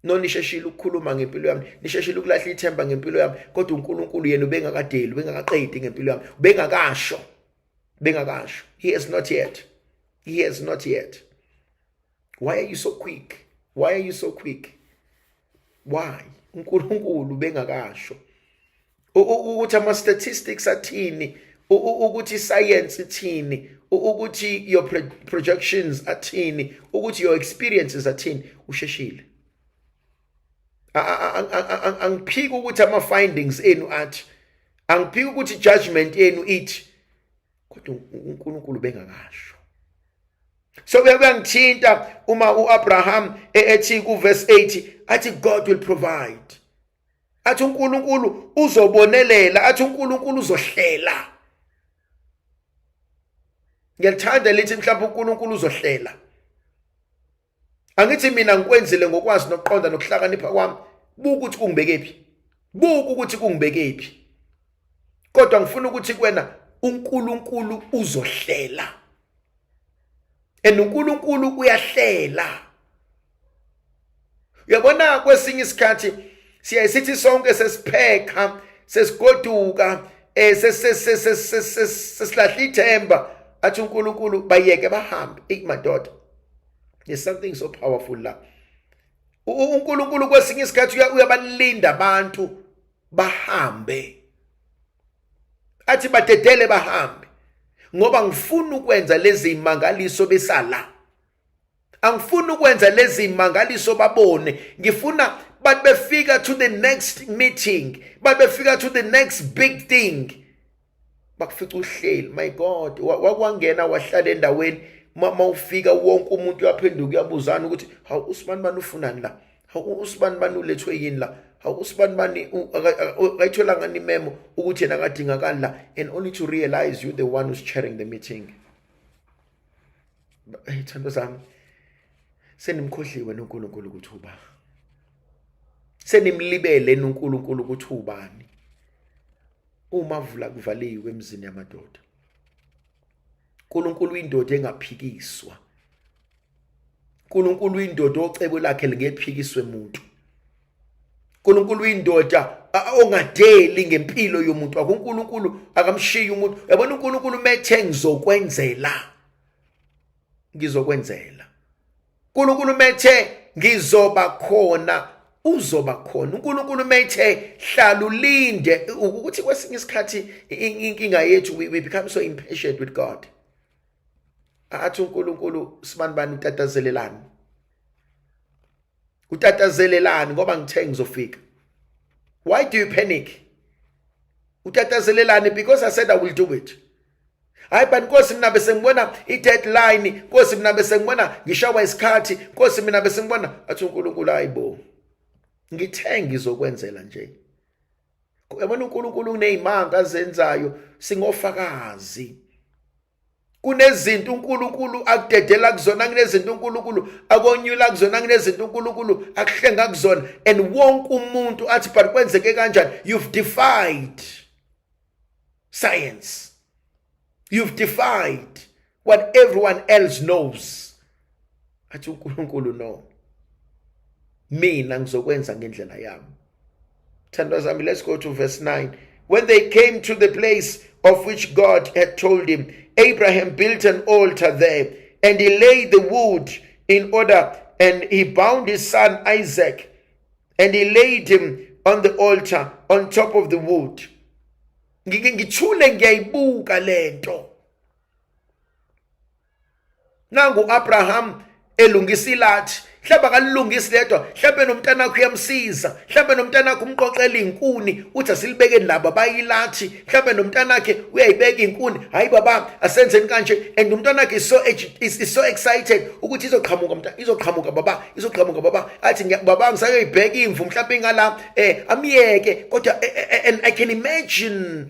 No, nisheshile ukukhuluma ngempilo yami, nisheshile ukulahla ithemba ngempilo yami, kodwa uNkulunkulu yena ubengakadeli, ubengakaqedi ngempilo yami, ubengakasho, bengakasho. He has not yet, he has not yet. Why are you so quick? Why are you so quick? Why? uNkulunkulu bengakasho. Ukuthi ama statistics athini, ukuthi science ithini, ukuthi your projections athini, ukuthi your experiences athini, usheshile. Angiphiki ukuthi ama findings enu athi, angiphiki ukuthi judgment yenu ithi, kodwa uNkulunkulu bengakasho. So kuyangithinta uma uAbraham ethi ku verse 8 athi God will provide, athi uNkulunkulu uzobonelela, athi uNkulunkulu uzohlela. Ngiyalithanda lithi mhlawumbe uNkulunkulu uzohlela. Angithi mina ngikwenzile ngokwazi nokuqonda nokuhlakanipha kwami, buka ukuthi kungibekephi, buka ukuthi kungibekephi, kodwa ngifuna ukuthi kuwena uNkulunkulu uzohlela. And uNkulunkulu uyahlela. Uyabona, kwesinye isikhathi siyaye sithi sonke sesiphekha, sesigoduka, sesilahla ithemba, athi uNkulunkulu bayeke bahambe. Ey madoda, there's something so powerful la. uNkulunkulu kwesinye isikhathi uyabalinda abantu bahambe, athi badedele bahambe, ngoba ngifuna ukwenza lezi mangaliso besala. Angifuni ukwenza lezi mangaliso babone, ngifuna but befika to the next meeting, but befika to the next big thing, bakufica uhleli. My God, wakwangena wahlala endaweni, mawufika wonke umuntu uyaphenduka, uyabuzana ukuthi hawu, usibani bani ufunani la? Hawu, usibani bani ulethwe yini la? Hawu, usibani bani akayitholanga imemo ukuthi yena akadingakali la? And only to realize you the one who's chairing the meeting. Hey, thando zami, senimkhohliwe noNkulunkulu ukuthi uba, senimlibele noNkulunkulu ukuthi ubani. Uma vula kuvaliwe emzini yamadoda, uNkulunkulu indoda engaphikiswa. uNkulunkulu indoda ocebo lakhe lingephikiswe umuntu. uNkulunkulu indoda ongadeli ngempilo yomuntu wakho. uNkulunkulu akamshiyi umuntu. Uyabona, uNkulunkulu methe ngizokwenzela, ngizokwenzela. uNkulunkulu methe ngizoba khona, uzoba khona. uNkulunkulu methe hlala ulinde. Ukuthi kwesinye isikhathi inkinga yethu, we become so impatient with God. Athi uNkulunkulu, sibani bani, utatazelelani, utatazelelani? Ngoba ngithe ngizofika. Why do you panic? Utatazelelani? Because I said I will do it. Hayi, but Nkosi, mina bese ngibona i-deadline. Nkosi, mina bese ngibona ngishawa isikhathi. Nkosi, mina bese ngibona. Athi uNkulunkulu, hayibo, ngithe ngizokwenzela nje. Uyabona, uNkulunkulu unezimanga azenzayo, singofakazi. Kunezinto uNkulunkulu akudedela kuzona, kunezinto uNkulunkulu akonyula kuzona, kunezinto uNkulunkulu akuhlenga kuzona, and wonke umuntu athi, "But kwenzeke kanjani?" You've defied science, you've defied what everyone else knows. Athi uNkulunkulu, "No, mina ngizokwenza ngendlela yami." Thandwa zami, let's go to verse 9. When they came to the place of which God had told him, Abraham built an altar there, and he laid the wood in order, and he bound his son Isaac, and he laid him on the altar on top of the wood. Ngike ngithule, ngiyayibuka lento. Nangu Abraham elungisa ilathi. Mhlawumbe akalilungisi ledwa, mhlawumbe nomntanakho uyamsiza, mhlawumbe nomntanakho umqoqela izinkuni, uthi asilibekeni laba bayilathi, mhlawumbe nomntanakhe uyayibeka izinkuni, hayi baba asenzeni kanje, and umntanakhe is so excited ukuthi izoqhamuka mntana, izoqhamuka baba, izoqhamuka baba, athi baba ngisayoyibheka imvu mhlawumbe ingala, amyeke kodwa, and I can imagine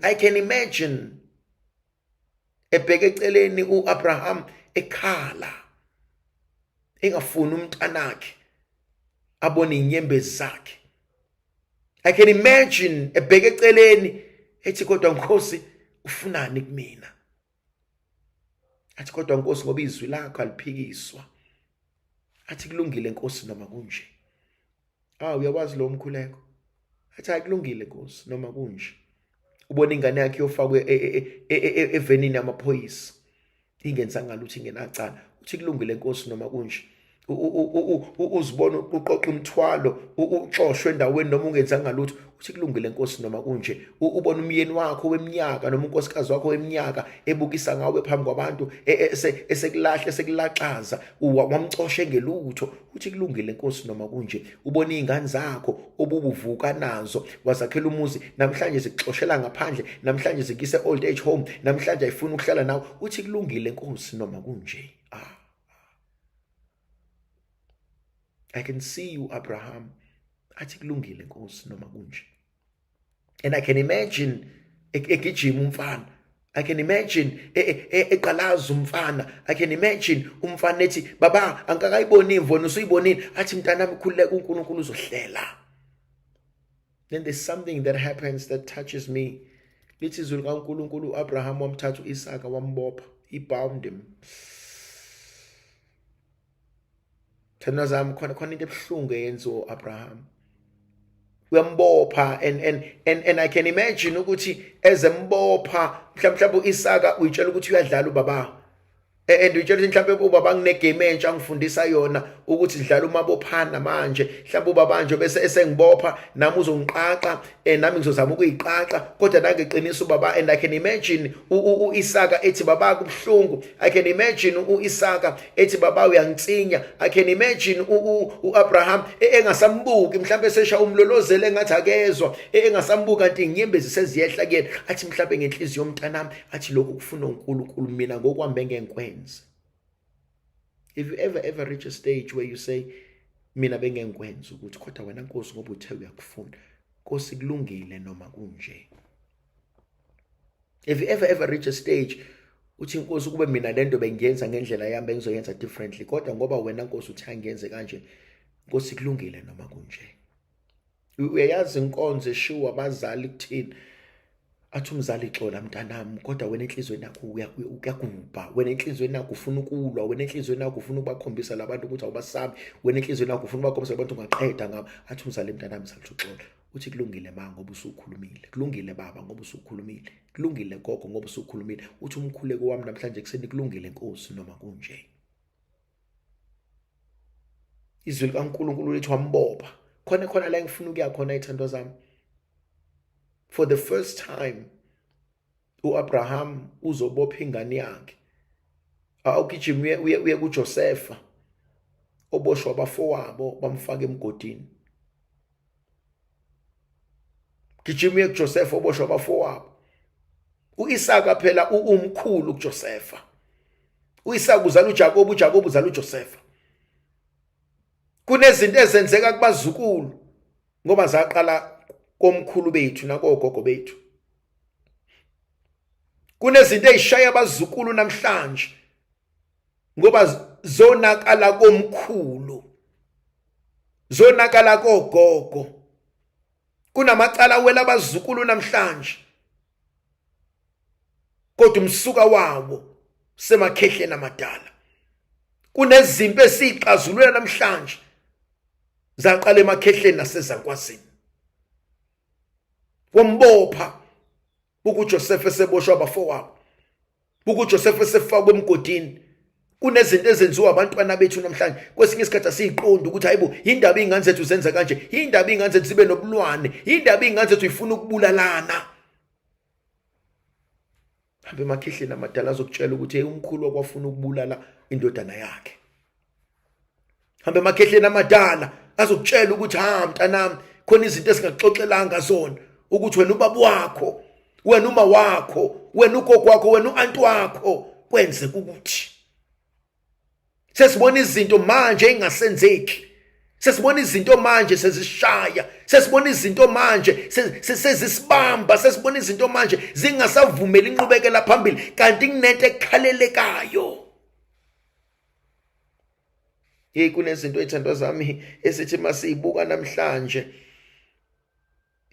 ebheke eceleni uAbraham ekhala, engafuni umntanakhe abone inyembezi zakhe. I can imagine ebheke eceleni ethi, "Kodwa Nkosi, ufunani kumina?" Athi, "Kodwa Nkosi, ngoba izwi lakho aliphikiswa." Athi, "Kulungile Nkosi, noma kunje." Ah, uyawazi lo mkhuleko. Athi, "Hayi, kulungile Nkosi, noma kunje." Ubona ingane yakhe yofakwe evenini yamaphoyisa, ingenzanga lutho, ingenacala. Uthi, "Kulungile Nkosi, noma kunje." Uzibona uqoqa imithwalo, uxoshwe endaweni noma ungenzanga lutho. Uthi, "Kulungile Nkosi, noma kunje." Ubona umyeni wakho weminyaka noma unkosikazi wakho weminyaka ebukisa ngawe phambi kwabantu, esekulahla, esekulaxaza, wamcoshe ngelutho. Uthi, "Kulungile Nkosi, noma kunje." Ubona izingane zakho obubuvuka nazo, wazakhela umuzi, namhlanje zikuxoshela ngaphandle, namhlanje zikise old age home, namhlanje ayifuni ukuhlala nawe. Uthi, "Kulungile Nkosi, noma kunje." Ah, I can see you, Abraham, athi, "Kulungile Nkosi, noma kunje." And I can imagine egijima umfana, I can imagine eqalaza umfana, I can imagine umfana ethi, "Baba, angikakayiboni imvu, wena usuyibonile." Athi, "Mntanami, khululeka, uNkulunkulu uzohlela." Then there's something that happens that touches me. Lithi izwi likaNkulunkulu, uAbraham wamthatha uIsaka, wambopha. He bound him. Thina zami, khona khona into ebuhlungu eyenziwa uAbraham. Uyambopha, and I can imagine ukuthi ezembopha, mhlawumbe uIsaka uyitshela ukuthi uyadlala ubaba, and uyitshela ukuthi mhlawumbe ubaba nginegame entsha angifundisa yona ukuthi sidlala umabophana manje, mhlawumbe ubaba nje bese esengibopha nami uzongiqaqa, nami ngizozama ukuyiqaqa, kodwa nangeqiniso ubaba. And I can imagine uIsaka ethi, "Baba, kubuhlungu." I can imagine uIsaka ethi, "Baba, uyangitsinya." I can imagine uAbraham engasambuki, mhlawumbe sesha umlolozele engathi akezwa, engasambuka, kanti inyembezi seziyehla kuyena. Athi mhlawumbe ngenhliziyo, "Yomntanami," athi, "lokhu kufuna uNkulunkulu, mina ngokwami bengengikwenze." If you ever ever reach a stage where you say, "Mina bengengikwenza ukuthi, kodwa wena Nkosi, ngoba uthe uyakufuna, Nkosi, kulungile noma kunje." If you ever ever reach a stage uthi, "Inkosi, kube mina lento bengiyenza ngendlela yami, bengizoyenza differently, kodwa ngoba wena Nkosi uthi angiyenze kanje, Nkosi, kulungile noma kunje." Uyayazi inkonzo eshiwo abazali kuthini? Athi umzali, "Xola mntanami," kodwa wena enhliziyweni yakho uyagubha, wena enhliziyweni yakho ufuna ukulwa, wena enhliziyweni yakho ufuna ukubakhombisa labantu ukuthi awubasabi, wena enhliziyweni yakho ufuna ukubakhombisa labantu ungaqeda ngabo. Athi umzali, "Mntanami, sathi uxola." Uthi, "Kulungile ma, ngoba usukhulumile. Kulungile baba, ngoba usukhulumile. Kulungile gogo, ngoba usukhulumile." Uthi, "Umkhuleko wami namhlanje ekuseni, kulungile Nkosi, noma kunje." Izwi likaNkulunkulu lithi wambopha. Khona khona la engifuna ukuya khona, ithandwa zami. For the first time uAbraham uzobopha ingane yakhe. Awugijima uye kuJosepha oboshwa abafowabo, bamfaka emgodini. Gijima uye kuJosepha oboshwa abafowabo. uIsaka phela umkhulu kuJosepha. uIsaka uzala uJakob, uJakob uzala uJosepha. Kunezinto ezenzeka kubazukulu ngoba zaqala komkhulu bethu nakogogo bethu. Kunezinto ezishaya abazukulu namhlanje ngoba zonakala komkhulu, zonakala kogogo. Kunamacala awela abazukulu namhlanje, kodwa umsuka wawo semakhehleni amadala. Kunezimpi esixazulula namhlanje zaqala emakhehleni nasezakwazini. Wambopha ukuJoseph eseboshwa abafowabo, ukuJoseph esefakwe emgodini. Kunezinto ezenziwa abantwana bethu namhlanje, kwesinye isikhathi asiyiqondi ukuthi hayibo, yindaba iy'ngane zethu zenza kanje, yindaba iy'ngane zethu zibe nobulwane, yindaba iy'ngane zethu ifuna ukubulalana. Hambe emakhehleni amadala, azokutshela ukuthi hey, umkhulu wakwafuna ukubulala indodana yakhe. Hamba emakhehleni amadala azokutshela ukuthi ha mntanami khona izinto esingaxoxelanga zona ukuthi wena ubaba wakho wena uma wakho wena ugogo wakho wena uanti wakho kwenzeka ukuthi sesibona izinto manje engasenzeki sesibona izinto manje sezishaya sesibona izinto manje sezisibamba sesibona izinto manje zingasavumeli inqubekela phambili kanti kunento ekhalelekayo. Hey kunezinto ethandwa zami esithi masiyibuka namhlanje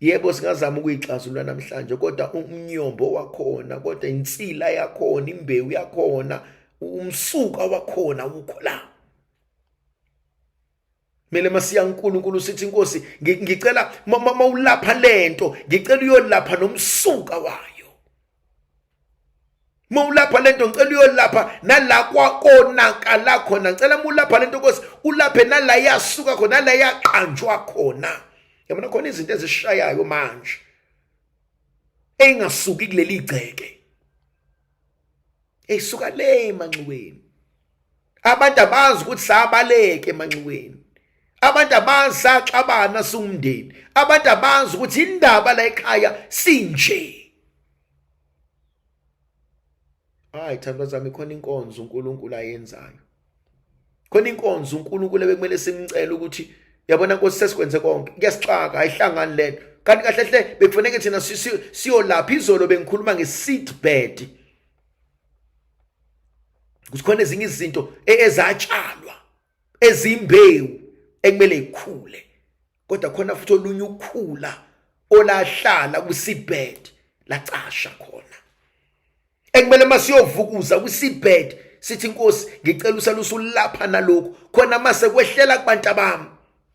yebo singazama ukuyixazulula namhlanje kodwa umnyombo wakhona kodwa insila yakhona imbewu yakhona umsuka wakhona ukho la. Mele masiya uNkulunkulu sithi inkosi ngicela mawulapha lento ngicela uyolapha nomsuka wayo. Mawulapha lento ngicela uyolapha nala kwakonakala khona ngicela mulapha lento Nkosi ulaphe nala yasuka khona nala yaqanjwa khona. Yabona khona izinto ezishayayo manje engasuki kuleli gceke eyisuka le emanxiweni. Abantu abazi ukuthi sabaleke emanxiweni. Abantu abazi saxabana siwumndeni. Abantu abazi ukuthi indaba la ekhaya sinje. Hayi thandwa zami khona inkonzo uNkulunkulu ayenzayo. Khona inkonzo uNkulunkulu ebekumele simcele ukuthi yabona Nkosi sesikwenze konke kuyasixaka ayihlangani lento. Kanti kahle hle bekufanele thina siyolapha izolo bengikhuluma nge-seed bed. Ukuthi khona ezinye izinto ezatshalwa ezimbewu ekumele ikhule. Kodwa khona futhi olunye ukukhula olahlala kwi-seedbed lacasha khona ekumele masiyovukuza kwi-seedbed sithi inkosi ngicela usale usulapha nalokhu khona mase kwehlela kubantu abami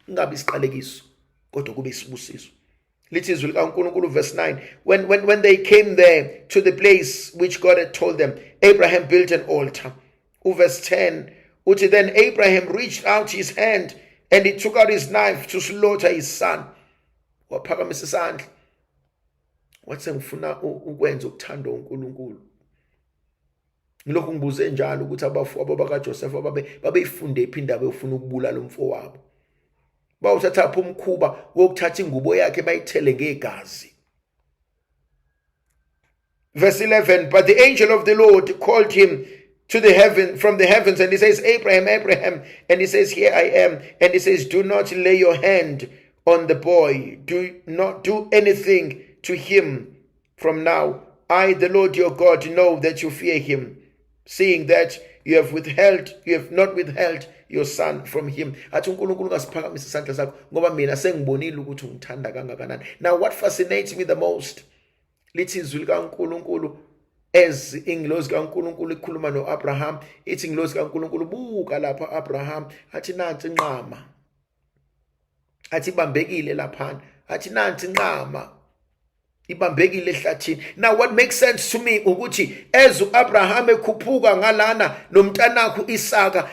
kungabi isiqalekiso kodwa kube isibusiso. Lithi izwi likaNkulunkulu verse 9 when they came there to the place which God had told them, Abraham built an altar. Verse 10 uthi then Abraham reached out his hand and he took out his knife to slaughter his son. Waphakamisa isandla wathi ngifuna ukwenza ukuthandwa uNkulunkulu. Ngilokhu ngibuze njalo ukuthi abafowabo bakaJosefa babeyifunde phi indaba yofuna ukubulala umfowabo. Bawuthatha phi umkhuba wokuthatha ingubo yakhe bayithele ngegazi. Verse 11, but the angel of the Lord called him to the heaven from the heavens, and he says, Abraham, Abraham, and he says, here I am. And he says, do not lay your hand on the boy, do not do anything to him from now. I, the Lord your God, know that you fear him, seeing that you have withheld, you have not withheld your son from him. Athi uNkulunkulu ungasiphakamisa isandla sakho ngoba mina sengibonile ukuthi ungithanda kangakanani. Now what fascinates me the most, lithi izwi likaNkulunkulu as ingilozi kaNkulunkulu ikhuluma noAbraham, ithi ingilozi kaNkulunkulu buka lapha Abraham, athi nansi inqama, athi ibambekile laphana, athi nansi inqama ibambekile ehlathini. Now what makes sense to me ukuthi as uAbraham ekhuphuka ngalana nomntanakhe uIsaka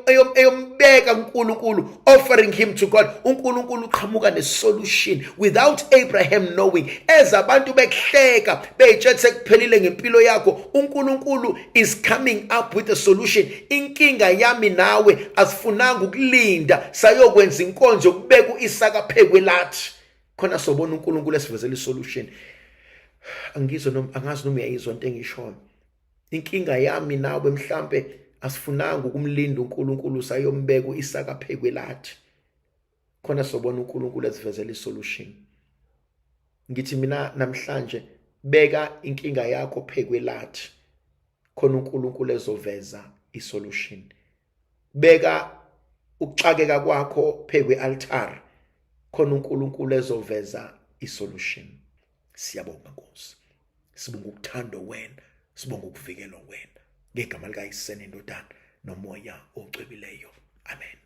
eyombeka uNkulunkulu, offering him to God, uNkulunkulu uqhamuka nesolution without Abraham knowing. As abantu bekuhleka beyitshela sekuphelile ngempilo yakho, uNkulunkulu is coming up with a solution. Inkinga yami nawe asifunanga ukulinda sayokwenza inkonzo yokubeka uIsaka phekwe lathi khona sobona uNkulunkulu esivezela isolution. Angizwe noma angazi noma uyayizwa into engishoyo. Inkinga yami nawe mhlambe asifunanga ukumlinda uNkulunkulu sayombeka uIsaka phekwe lathi khona sobona uNkulunkulu esivezela isolution. Ngithi mina namhlanje beka inkinga yakho phekwe lathi khona uNkulunkulu ezoveza isolution. Beka ukuxakeka kwakho phekwe altar khona uNkulunkulu ezoveza isolution. Siyabonga Nkosi, sibonga ukuthandwa wena, sibonga ukuvikelwa wena, ngegama likaYise neNdodana noMoya oCwebileyo, amen.